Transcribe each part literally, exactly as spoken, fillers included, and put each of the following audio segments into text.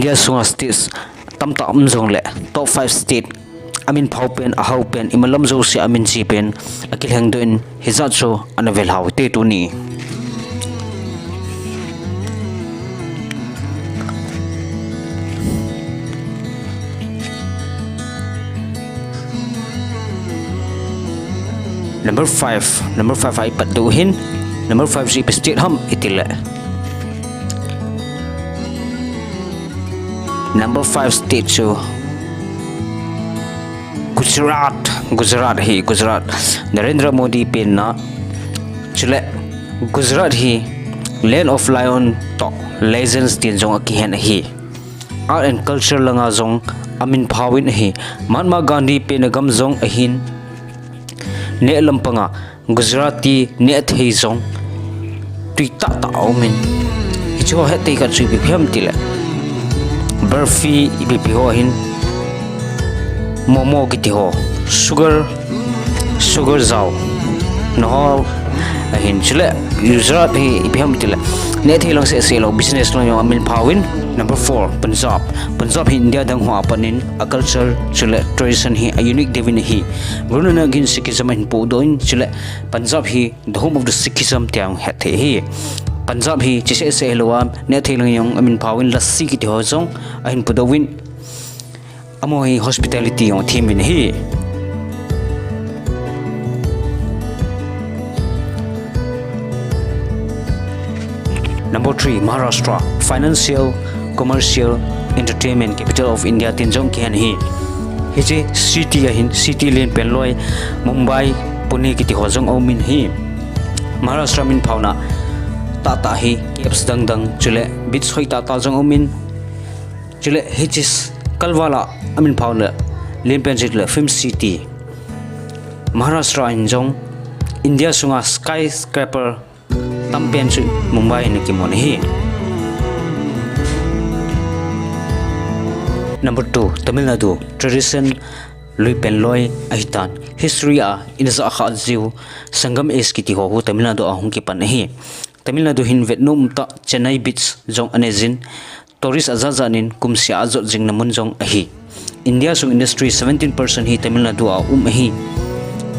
India sunga states tamtah um jongle top five state amin phao pen, ahao pen, imalam jouse amin che pen akilhengdoh in hijat chu ana velhau te tuni. Number five, number five a ipat diu hin, number five chu ipi state ham itile, number five state chu Gujarat, Gujarat hi, Gujarat. Narendra Modi penna. Chule Gujarat hi Land of Lion toh Legends tin jong akihen ahi. Art and culture langa jong amin phaovin ahi. Mahatma Gandhi penna gam jong ahin. Neh lampanga Gujarati nehthei jong tui tahtah aumin. Hiche ho hetthei khat chu ipi ham tile, burfi ipi ipi ho ahin, momo kiti ho, sugar, sugar jao, naho ahin. Chule Gujarat hi ipi ham tile, nehthei lang seh seh lou, business lang jong amin phaovin. Number four, Punjab. Punjab hi India dang hoa pat in a culture chule tradition hi a unique deuhin ahi. Guru Nanak in Sikhism ahin pohdoh in, chule Punjab hi the home of the Sikhism tia hung hetthei ahi. Punjab hi hiche seh seh hilou a, nehthei lang jong amin phaovin, lassi kiti ho jong ahin podoh uvin, amaho hi hospitality jong athem uvin ahi. Number three, Maharashtra, financial, commercial, entertainment capital of India tin jong kihen ahi. Hiche city ahin, city len pen loi, Mumbai, Pune kiti ho jong aumin ahi. Maharashtra min phaona tahtah hi caves dang dang, chule beach hoi tahtah jong aumin. Chule hiche kalval a amin phaona len pen chu le film city. Maharashtra in jong India sunga skyscraper tam pen chu Mumbai in akimun ahi. Number two, Tamil Nadu, tradition lui pen loi ahitan. History a ina ja kha jiu Sangam Age kiti ho hu Tamil Nadu a hung kipan ahi. Tamil Nadu hin vetnom tah Chennai Beach jong anei jin, tourist ajat jat in kum seh a ajot jing na mun jong ahi. India sung industry seventeen percent hi Tamil Nadu a um ahi.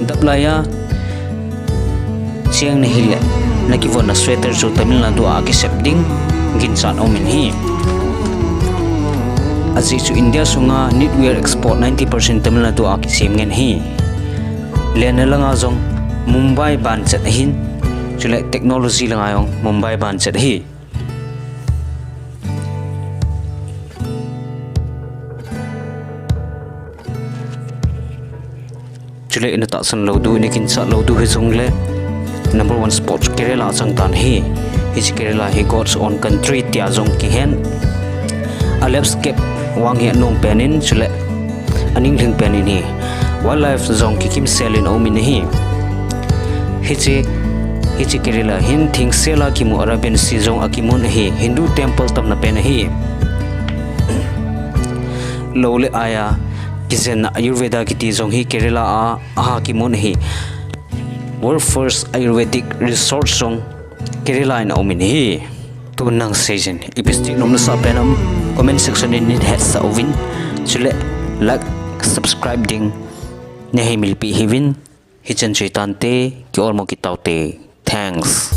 Daplai a cheng nahile nakivon na sweater chu Tamil Nadu a kisem ding ginchat aumin ahi. Ajeh chu India sunga knitwear export ninety percent Tamil Nadu a kisem ngen ahi. Lenna langa jong Mumbai ban chet ahin, chule technology langa jong Mumbai ban chet ahi. Chule ina tahsan lou diu, ina kinchat lou diu hijongle, number one spot chu Kerala chang tan ahi. Hiche Kerala hi God's own country tia jong kihen. A landscape vang hi anom pen in, chule aning lhing pen in ahi. Wildlife jong kikim sel in aumin ahi. Hiche, hiche Kerala hin thing sel a kimu Arabian Sea jong akimun ahi. Hindu temple tamna pen ahi. Lou le ai a kijenna Ayurveda kiti jong hi Kerala a aha kimun ahi. World first Ayurvedic resort jong Kerala in aumin ahi. Tun nang seijin, ipi state nom nasah pen ham, comment section in neihetsah uvin. Chule like, subscribe ding neihei milpi hiuvin. Hichan chu hitante, ki-olmo kit taute. Thanks.